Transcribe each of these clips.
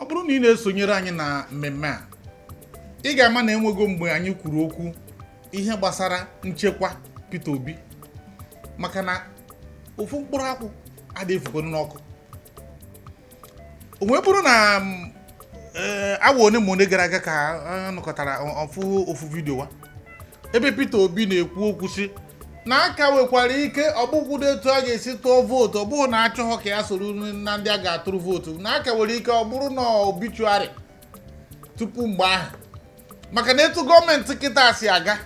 Ọ bụrụ na ị na-esonyere anyị na mmemme a, ị ga-ama na enwego mgbe anyị kwuru okwu ihe gbasara nchekwa Peter Obi, maka na ofu mkpụrụ akwụ adịghị efukwanụ n'ọkụ. O wee bụrụ na awa one ma one gara aga ka a nụkọtara ọfụ ofu video wa ebe Peter Obi na-ekwu okwu si na aka nwekwara ike ọ bụkwudo etu a ga-esi tụọ vootu, ọ bụghị na achọghọ ka ya soro na ndị a ga-atụrụ vootu, na aka nwere ike ọ bụrụ na obituary tupu mgbe ahụ, maka na etu gọọmenti kịta si aga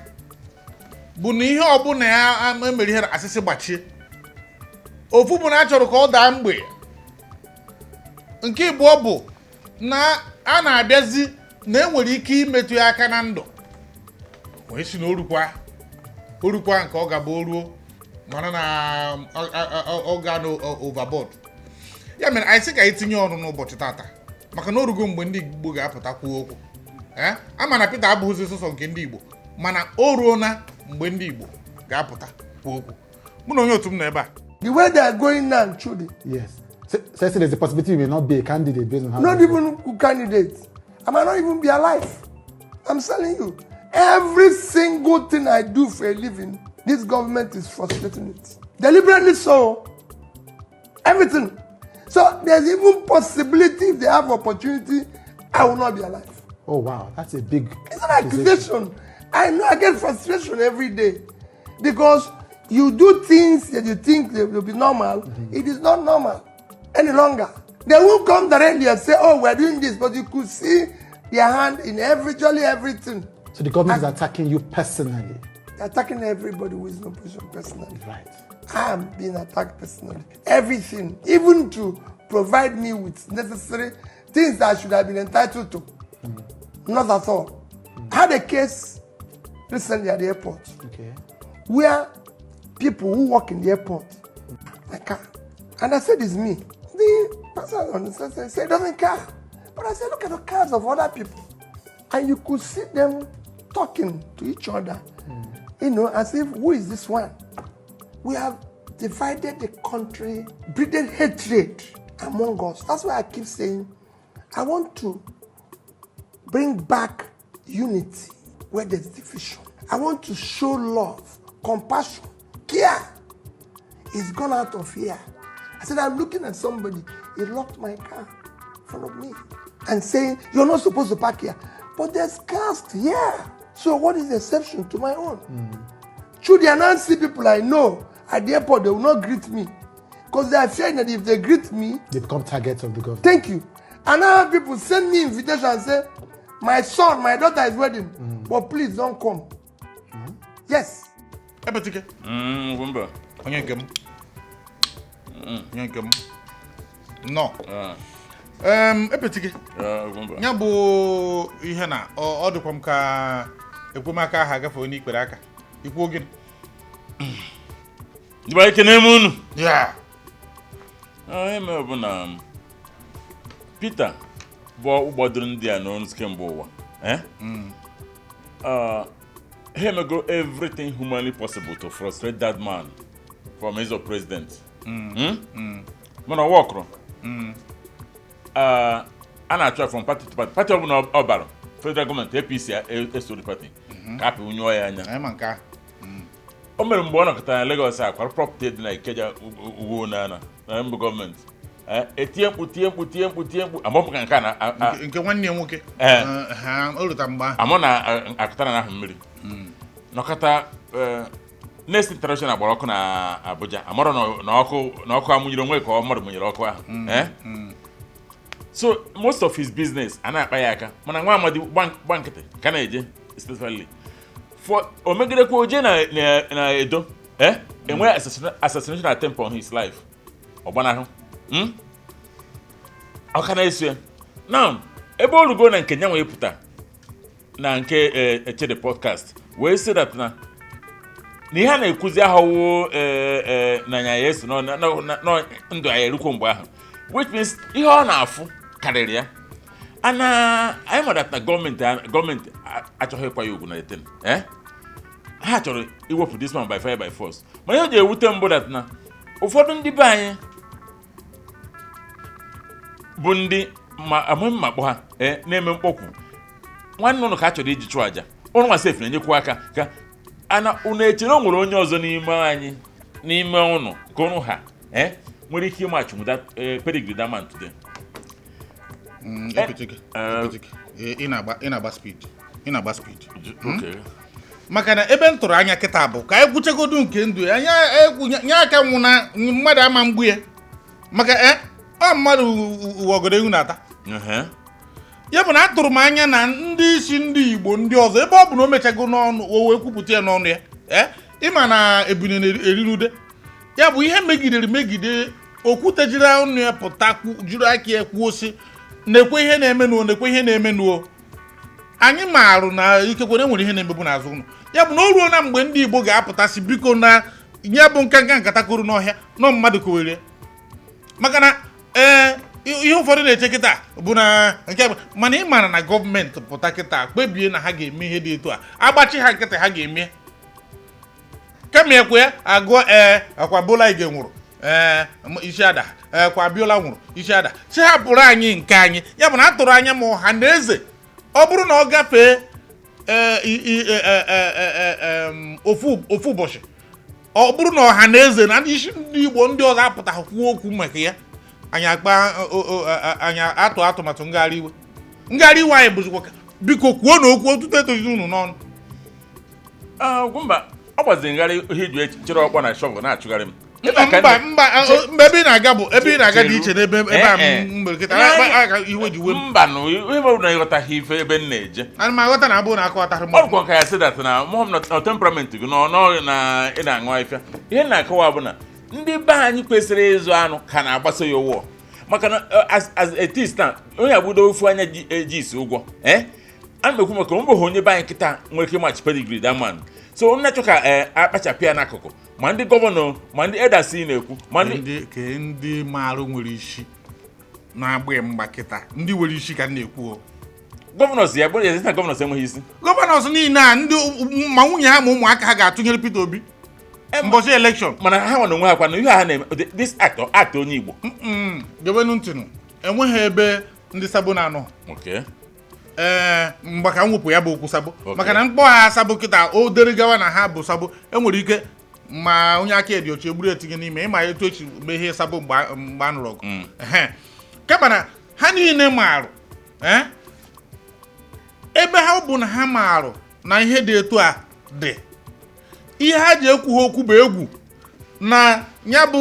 bụ na ihe ọbụla ya emere ihe asịsị gbachie. Ofu bụ na a chọrọ ka ọ daa mgbe, nke ịbụọ bụ na a na-abịazi na enwere ike imetụ ya aka na ndụ, wee si na orukwa orukwa nke ọ ga-abụ oruo mana na ọ ga overboard. Ya mere anyị sị ka anyị tinye ọnụ n'ụbọchị tata, maka na orugo mgbe ndị Igbo ga-apụta kwuo okwu. Ee, ama na Peter abụghịzi sọsọ nke ndị Igbo, mana o ruo na mgbe ndị Igbo ga-apụta kwuo okwu. Mụ na onye otu m nọ ebe a. The way they are going now, Chudi. Yes. So there's a possibility you may not be a candidate based on how. Not even candidate. I might not even be alive. I'm telling you. Every single thing I do for a living, this government is frustrating it. Deliberately so. Everything. So there's even possibility, if they have opportunity, I will not be alive. Oh wow, that's a big It's an accusation. I know I get frustration every day because you do things that you think they will be normal. It is not normal any longer. They won't come directly and say, "Oh, we're doing this," but you could see their hand in every, virtually everything. So the government is attacking you personally. They're attacking everybody who is in opposition personally. I am being attacked personally. Everything, even to provide me with necessary things that I should have been entitled to. Not at all. I had a case recently at the airport where people who work in the airport, my car, and I said, "It's me." The person on the side said, "Doesn't care." But I said, "Look at the cars of other people." And you could see them talking to each other, as if, "Who is this one?" We have divided the country, breeded hatred among us. That's why I keep saying, I want to bring back unity where there's division. I want to show love, compassion, care. It's gone out of here. I said, I'm looking at somebody. He locked my car in front of me and saying, "You're not supposed to park here." But there's cars here. So what is the exception to my own? Should they not see people I know at the airport, they will not greet me. Because they are fearing that if they greet me, They become targets of the government. Thank you. And now people send me invitation and say, "My son, my daughter is wedding, but please don't come." Yes. Ebetike. Mba. Onye nke m, onye nke m nọ. Ah, Epetike. Ah, mba. Ya bụ ihe na ọ dịkwa m ka ekwemaka ahụ agafe onye ikpere aka ikwuo gịnị. Ndị be anyị, ekene m unu. Ya. Ah, ihe mere bụ na Peter bụ gbadoro ndị a n'ọnụ kemgbe ụwa. Eh? Ah, ha emego everything humanly possible to frustrate that man from his president. Mana ọ wọkụrụ. Ah, a na-achọ ya from party to party. Party ọbụla ọ bara, federal gọọmenti APC esoro party ka apị nyụọ ya anya. Anyị ma nke ahụ. O mere mgbe ọ nọkọtara na Lagos a kwara property dị na Ikeja uwe na na mbụ gọọmenti. Eh, etie mkpu, tie mkpu, tie mkpu, tie mkpu, amụ ka nke a na Nke nwanne ya nwoke. Eh. Eh, ha o ruta mgbe ahụ. Amụ na akụtara na ahụ mmiri nọkọta. Eh, Next International gbara ọkụ na Abuja, amarọ na ọkụ amụnyere onwe ka ọ mmadụ mụnyere ọkụ ahụ. Eh? So most of his business a na-akpa ya aka, mana nwa amadi gba nkịtị ka na-eje steadily for o megidekwa oje na Edo, eh, enwe assassination attempt on his life, ọ gbanahụ. Ọ ka na-eso ya now ebe o rugo na nke nyanwa ịpụta na nke Echede podcast wee sị that na ihe a na-ekwuzi ahọwo na nya ya eso ndụ ya erukwo mgbe ahụ, which means ihe ọ na-afụ karịrị ya. Ana anyị mara na gọọmenti achọghị ịkwa ya ugwu na eten, eh, ha chọrọ iwepụ this man by fire by force. Mana ihe o ji ewute mbụ that na ụfọdụ ndị be anyị bụ ndị Ma amaghị m ma kpọ ha na-eme mkpọkwu nwanne ụnụ ka a chọrọ iji chụọ àjà. Ụnụ nwa sef na-enyekwa aka ka ana ụnụ echere o nwere onye ọzọ n'ime anyị, n'ime ụnụ ka ụnụ ha nwere ike ịmachi that pedigree that man today. Epetike, Epetike. Ị na-agba speed, ị na-agba speed. Okay. Maka na ebe m tụrụ anya kịta bụ ka anyị kwuchegodu nke ndụ ya anya egwu nye aka nwụ na mmadụ ama mgbu ya, maka ọ mmadụ uwe ọgọdọ ewu na-ata. Ya bụ na atụrụ m anya na ndị isi ndị Igbo ndị ọzọ, ebe ọ bụ na o mechago n'ọnụ, o wee kwupụta ya n'ọnụ ya, ịma na ebune na-eriri ude ya bụ ihe megidere megide okwute jiri ọnụ ya pụta jiri aka ya kwuo sị na-ekwe ihe na-emenuo, na-ekwe ihe na-emenuo. Anyị maarụ na ikekwe na enwere ihe na-emegbu n'azụ ụlọ ya, bụ na o ruo na mgbe ndị Igbo ga-apụtasị biko na ya bụ nkanka nkata koro n'ọhịa nọ mmadụ kowere, maka na ihe ụfọdụ na-eche kịta bụ na nke mana ị maara na gọọmenti pụta kịta kpebie na ha ga-eme ihe dị etu a, agbachi ha nkịtị, ha ga-eme kama ekwe ya agụọ. Akwa Bola Ige nwụrụ, isi ada, kwa Abiola nwụrụ, isi ada, si hapụrụ anyị nke anyị. Ya bụ na a tụrụ anya ma ọha na eze, ọ bụrụ na ọ gafee ofu ofu ụbọchị, ọ bụrụ na ọha na eze na ndị isi ndị Igbo ndị ọzọ apụtaghị kwuo okwu maka ya, anyị akpa anyị atụ atụmatụ ngagharị iwe. Ngagharị iwe anyị bụzikwa biko kwuo na okwu otuto etozi unu n'ọnụ. Ah, Ugwumba, ọ gbaziri ngharị ihe iji chere ọkpọ na shovel na-achụgharị m. Ebe a ka Mba, mba, mba, ebe ị na-aga bụ ebe ị na-aga dị iche n'ebe ebe a. Eh. M mere kịta aka iwe ji we m. Mba nụ, ihe bụ na ịghọtaghị ife ebe m na-eje. Ana m aghọta na abụ na akọwatara m. Ọ bụkwa ka ya sị that na mụọ m na temperament gị nọ na ị na-aṅụ afịa. Ihe m na-akọwa bụ na ndị be anyị kwesịrị ịzụ anụ ka na-agbaso ya ụwọ, maka na as it is now, onye agbudo ofu anya ji eji isi ụgwọ ana m ekwu maka ọ onye be anyị kịta nwere ike ịmachi pedigree that man. So m na-achọ ka akpachapụ ya n'akụkụ, ma ndị governor, ma ndị elders ị na-ekwu, ma ndị Ndị ke ndị marụ nwere isi na-agba mgba kịta, ndị nwere isi ka m na-ekwu o. Governors ya bụrụ ya na governors enweghị isi. Governors niile a, ndị ma nwunye ha ma ụmụaka ha ga-atụnyere Peter Obi mbọchị election. Mana ha nwe na onwe ha kwa na ihe ha na-eme this act ọ act onye Igbo. Gebenu ntịnụ, enweghị ebe ndị sabo na-anọ. Ee, mgbe ka m wepụ ya bụ okwu sabo, maka na mkpọ ha sabo kịta o dere gawa na ha bụ sabo, enwere ike ma onye aka dị ọcha egburu etinye n'ime ịma etu esi mee ihe sabo mgbe a nụrụ ọgụ. Ehe. Kama na ha niile maarụ ebe ha bụ na ha maarụ na ihe dị etu a dị, ihe ha ji ekwu ha okwu bụ egwu na ya bụ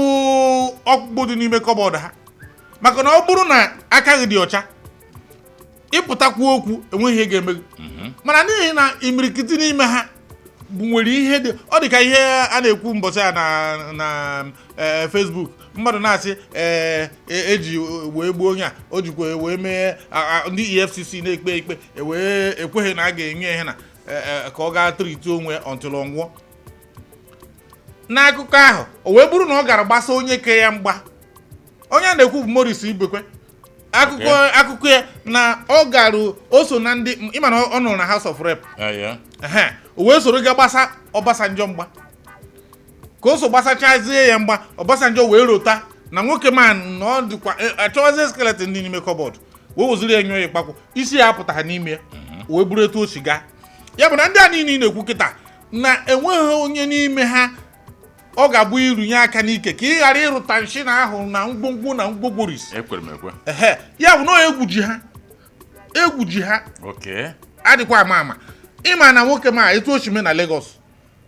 ọkpụkpụ dị n'ime cupboard ha, maka na ọ bụrụ na aka gị dị ọcha, ịpụtakwu okwu enweghị ihe ga-eme gị. Mana n'ihi na imirikiti n'ime ha bụ nwere ihe dị, ọ dị ka ihe a na-ekwu mbọchị a na Facebook, mmadụ na-asị eji wee gbuo onye a, o jikwa wee mee ndị EFCC na-ekpe ikpe wee ekweghị na a ga-enye ihe na ka ọ gaa treat onwe ya until ọ nwụọ. N'akụkọ ahụ, o wee bụrụ na ọ gara gbasa onye ke ya mgba, onye a na-ekwu bụ Maurice Ibekwe. Akụkọ ya na ọ gara, o so na ndị ịma na ọ nọrọ na House of Rep. Ehe, o wee soro ga gbasa Obasanjo mgba, ka o so gbasachazie ya mgba, Obasanjo wee rota na nwoke man na ọ dịkwa achọwazie skeleton dị n'ime cupboard, wee woziri ya nyụọ ya ịkpakwụ, isi ya apụtaghị n'ime ya, wee bụrụ etu o si gaa. Ya bụ na ndị a niile ị na-ekwu kịta na enweghị onye n'ime ha ọ ga-abụ irunye aka n'ike ka ị ghara ịrụta nshi na ahụ na ngwongwo na ngwongworis. Ekwere m ekwe. Ehe, ya bụ na ọ egwu ji ha, egwu ji ha. Adịkwa ama ama ịma na nwoke ma etu o si mee na Lagos,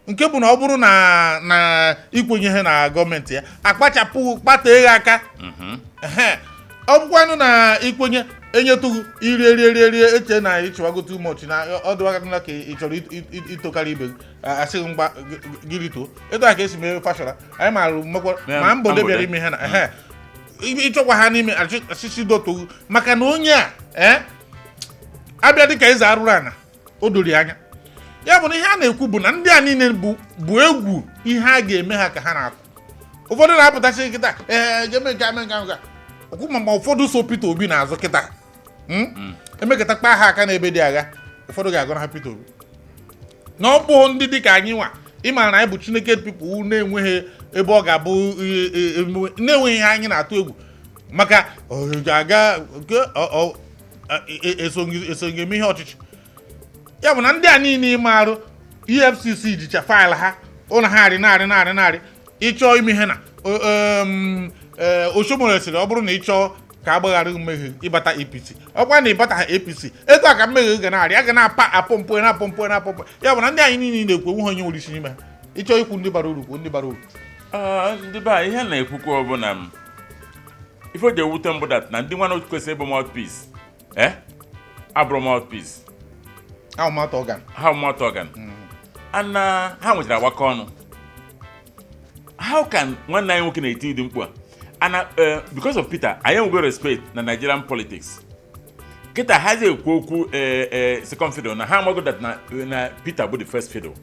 nke bụ na ọ bụrụ na ikwenye na gọọmenti ya akpachapụ kpata eghe aka. Ehe, ọ bụkwanụ na ikwenye enyetụghị iri rie rie rie eche na ịchịwago too much na ọ dịwagatala ka ị chọrọ itokarị ibe gị, asịghị mgba gị rituo. Etu a ka esi mee Fashola anyị maara mekwa ma mbọde bịara ime ha na ehe ịchọkwa ha n'ime achịchị dotogu, maka na onye a abịa dịka eze arụrụ ana o doro ya anya. Ya bụ na ihe a na-ekwu bụ na ndị a niile bụ egwu ihe a ga-eme ha ka ha na-atụ. Ụfọdụ na-apụtasị kịta jeme nke ame nke ahụ ka okwu, ma ụfọdụ so Peter Obi n'azụ kịta. Emekọta kpaa ha aka n'ebe dị agha, ụfọdụ ga-agọrọ ha Peter Obi na ọ bụghị ndị dịka anyị nwa ịmara na anyị bụ Chineke people na-enweghị ebe ọ ga-abụ na-enweghị ihe anyị na-atụ egwu. Maka ọ ga-aga nke esonye eme ihe ọchịchị. Ya bụ na ndị a niile ime arụ EFCC jicha faịlụ ha, ụlọ ha arị narị narị narị ịchọọ ime ihe na Oshiomhole sịrị ọ bụrụ na ị chọọ ka a gbaghara mmehie, ịbata APC. Ọkwa na ịbata ha APC, etu a ka mmehie ga na-arị, a ga na-apa apọmpụ na apọmpụ na apọmpụ. Ya bụ na ndị anyị niile na-ekwu, onwe ha onye nwere isi n'ime ha. Ịchọọ ikwu ndị bara uru, kwuo ndị bara uru. Ah, ndị be anyị, ihe na-ekwukwa ọ bụ na m ife o ji ewute mbụ that na ndị nwana kwesịrị ịbụ mouthpiece, abụrụ mouthpiece. Ahụ mouth organ. Ha mouth organ ana ha nwetara agbakọ ọnụ. How can nwanne anyị nwoke na-eti ụdị mkpu a ana because of Peter, anyị enwego respect na Nigerian politics kịta. Ha ekwu okwu second fiddle na ha amago that na Peter bụ the first fiddle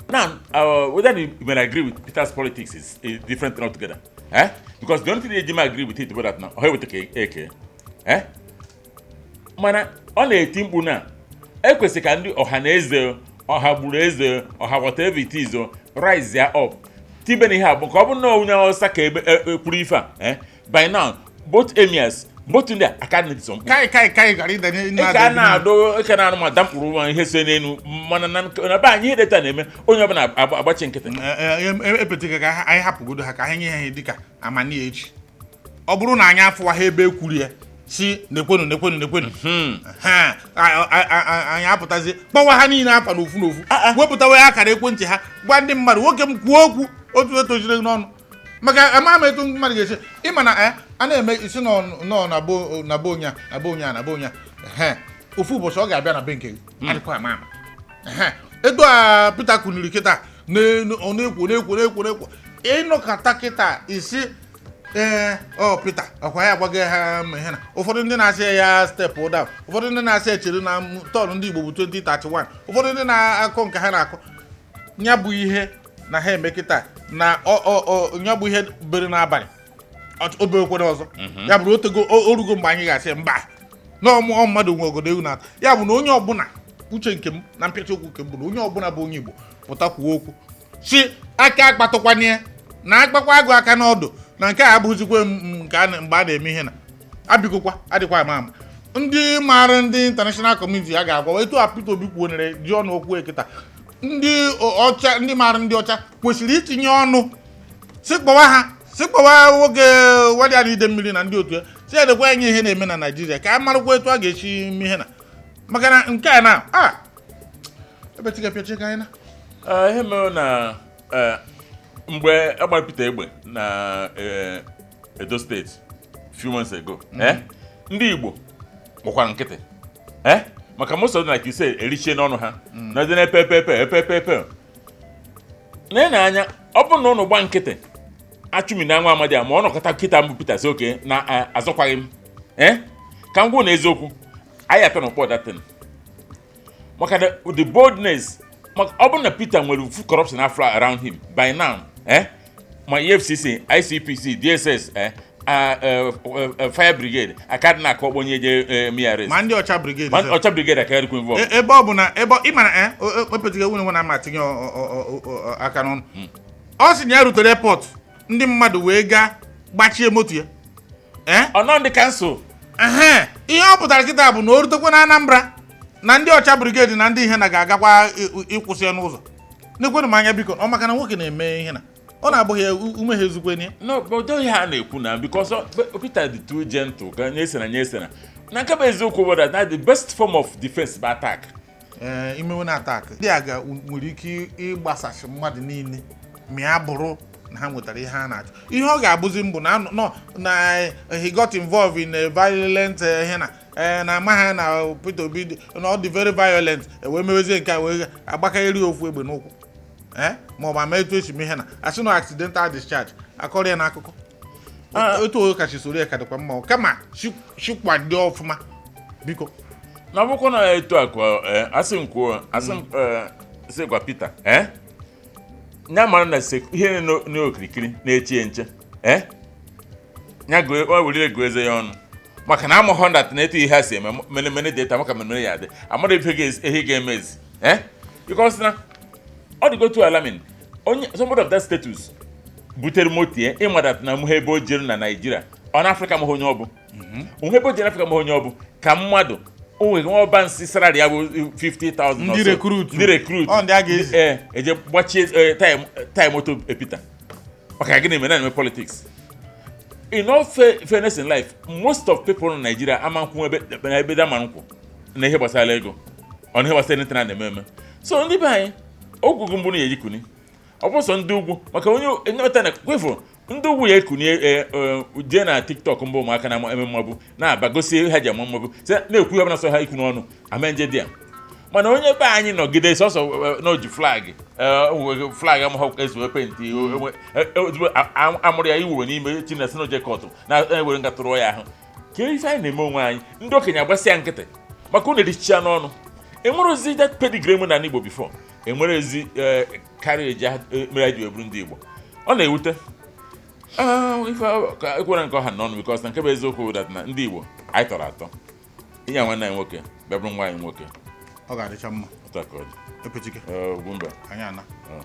now. Whether you may agree with Peter's politics is a different thing altogether, eh? Because the only thing eji m agree with it bụ that na ọ eweta ka eke, eh? Mana ọ na-eti mkpu na ekwesịrị ka ndị ọha na eze, ọha gburu eze, ọha, whatever it is o, rise ya up, tibe na ihe a bụ ka ọ bụrụ na onye Hausa ka ebe ekwuru ife a, eh? By now both emirs, both ndị a aka na mkpu. Kai kai kai gara ịda. Ị ka na-adụ, ị ka na-anụ ma damkpụrụ nwa ihe so n'elu. Mana na be anyị, ihe deta na-eme, onye ọbụla agbachi nkịtị. Epetịga ka anyị hapụgodo ha, ka anyị nye ha ihe dịka amani echi. Ọ bụrụ na anyị afụwa ha ebe ekwuru ya si nekwenu nekwenu nekwenu ha, anyị apụtazie kpọwa ha niile afa n'ofu n'ofu, wepụtawa ya akara ekwentị ha, gwa ndị mmadụ, nwoke m kwuo okwu otu etochiri n'ọnụ, maka ama m etu mmadụ ga-esi ịma na a na-eme isi nọ nọ na bo na be onye a, na be onye a, na be onye a. Ehe, ofu ụbọchị ọ ga-abịa na be nke gị, adịkwa ama ama. Ehe, etu a Peter kuniri kịta ọ na-ekwo na-ekwo na-ekwo na-ekwo ịnọkọta kịta isi ee ọ Peter ọkwa ya agwaghị ha ma ihe na ụfọdụ ndị na-asị ya step down, ụfọdụ ndị na-asị echere na turn ndị Igbo bụ 2031, ụfọdụ ndị na-akọ nke ha na-akọ ya bụ ihe na ha eme kịta na ọ ya bụ ihe bere n'abalị oberekwere ọzọ. Ya bụrụ otego orugo mgbe anyị ga-asị mba na ọmụ mmadụ nwe ogodo ewu na-ata. Ya bụ na onye ọbụla, uche nke m na mpịachi okwu nke m bụ na onye ọbụla bụ onye Igbo pụta kwuo okwu si aka akpatụkwanye na akpakwa agụ aka n'ọdụ na nke a abụghịzikwe nke mgbe a na-eme ihe na abịgokwa adịkwa ama ama. Ndị maara ndị international community a ga-agwa etu a Peter Obi kwuonere ji ọnụ okwu ekịta, ndị ọcha, ndị maara ndị ọcha kwesịrị itinye ọnụ si kpọwa ha, si kpọwa nwoke wadịa na ide mmiri na ndị otu ya, si edekwa enye ihe na-eme na Naijiria ka a marakwa etu a ga-esi eme ihe na maka na nke a na a ebetiga pịachi ka anyị na Ihe mere na mgbe agbara Peter egbe na Edo Steeti few months ago, ndị Igbo gbakwara nkịtị, maka most of them, like you say, erichie n'ọnụ ha na dị na-epe epe epe epe epe epe na anya. Ọ bụrụ na ụnụ gba nkịtị achụmi na nwa amadi a, ma ọ nọkọta kịta mbụ Peter sị oke na azọkwaghị m, ka m gwuo na eziokwu anyị apịa n'ụkpọ datin maka the boldness. Maka ọ bụrụ na Peter nwere full corruption afro around him by now, ma EFCC, ICPC, DSS, fire brigade aka dị na-akọ onye je me arrest. Ma ndị ọcha brigade ma sef. Ọcha brigade aka dịkwa involved. Ebe ọ bụ na ebe ị mara epetiga nwunye nwe na ama tinye aka n'ọnụ, ọ sị na ya rutere airport, ndị mmadụ wee gaa gbachie moto ya. Ọ nọ ndị council. Ehe, ihe ọ pụtara kịta bụ na o rutekwa na Anambra na ndị ọcha brigade na ndị ihe na ga-agakwa ịkwụsị ya n'ụzọ. N'ekwenụ m anya biko, ọ maka na nwoke na-eme ihe na ọ na-abụghị ya ume ha ezukweni ya. No, but ihe a na-ekwu na because Peter dị too gentle ka nye ese na nye ese na na nke bụ eziokwu bụ that na the best form of defense bụ attack. Ee, imewe na attack ndị a ga nwere ike ịgbasasị mmadụ niile ma ya bụrụ na ha nwetara ihe ha na-achọ. Ihe ọ ga-abụzi mbụ na nọ na he got involved in a violent ihe na na ama ha na Peter Obi na ọ dị very violent, wee mewezie nke a wee agbakagheri ofu egbe n'ụkwụ, ma ọ bụ ama etu esi mee ihe na asị na accidental discharge akọrọ ya n'akụkọ. Otu o kacha soro ya ka dịkwa mma, kama shikwado ọfụma biko. Na ọ bụkwa na etu a kwa asị m kwuo, asị m sị gwa Peter nya mara na ihe n'okirikiri na-echi ya nche, nya o were ego eze ya ọnụ maka na amụghọ that na etu ihe ha si eme mere mere dị eta maka mere ya adị amara ife ihe ga-emezi, because na ọ dịgo too alarming. Onye somebody of that status butere moto ya, ịma that na mụ ebe o jere na Naịjirịa. Ọ na Afrịka maghị onye ọ bụ. Onwe ebe o jere Afrịka maghị onye ọ bụ ka mmadụ o nwere nwa ọba nsị salary ya bụ 50,000 Ndị or so. recruit. Ndị recruit. Ọ ndị a ga-ezi. Ee, eje gbachie taya moto Peter maka gịnị mere na-eme politics. In all fairness in life, most of people in Nigeria ama nkwụ ebe na ebe dama nkwụ na ihe gbasara ego, ọ na ihe gbasara anything a na-eme eme. So ndị be anyị, ogwugwu mbụ na ya ejikuni ọ bụ sọ ndị ugwu maka onye nweta na kwefu ndị ugwu ya ekuni jee na TikTok mbụ ụmụaka na-eme mmabụ na-aba gosi ha ji ama mmabụ sị na-ekwu ihe sọ ha ikwu n'ọnụ ama nje dị ya. Mana onye be anyị nọgide sọsọ na o ji flag, flag amaghị ezuwe penti ozugbo amụrụ ya iwuwe n'ime Chineke si n'oje kọtụ na-ewere nga tụrụ ya ahụ ka ife anyị na-eme onwe anyị. Ndị okenye agbasịa nkịtị maka unu erichicha n'ọnụ. Enwere that pedigree m na Igbo before enwere ezi karịa mere anyị ji wee bụrụ ndị Igbo. Ọ na-ewute. Ife ka ekwere nke ọha n'ọnụ because na nke bụ eziokwu that na ndị Igbo anyị tọrọ atọ inye nwanne anyị nwoke bịa bụrụ nwa anyị nwoke. Ọ ga-adịcha mma. Otu a ka ọ dị. Epechike. Ugwumba. Anyị ana. Ah.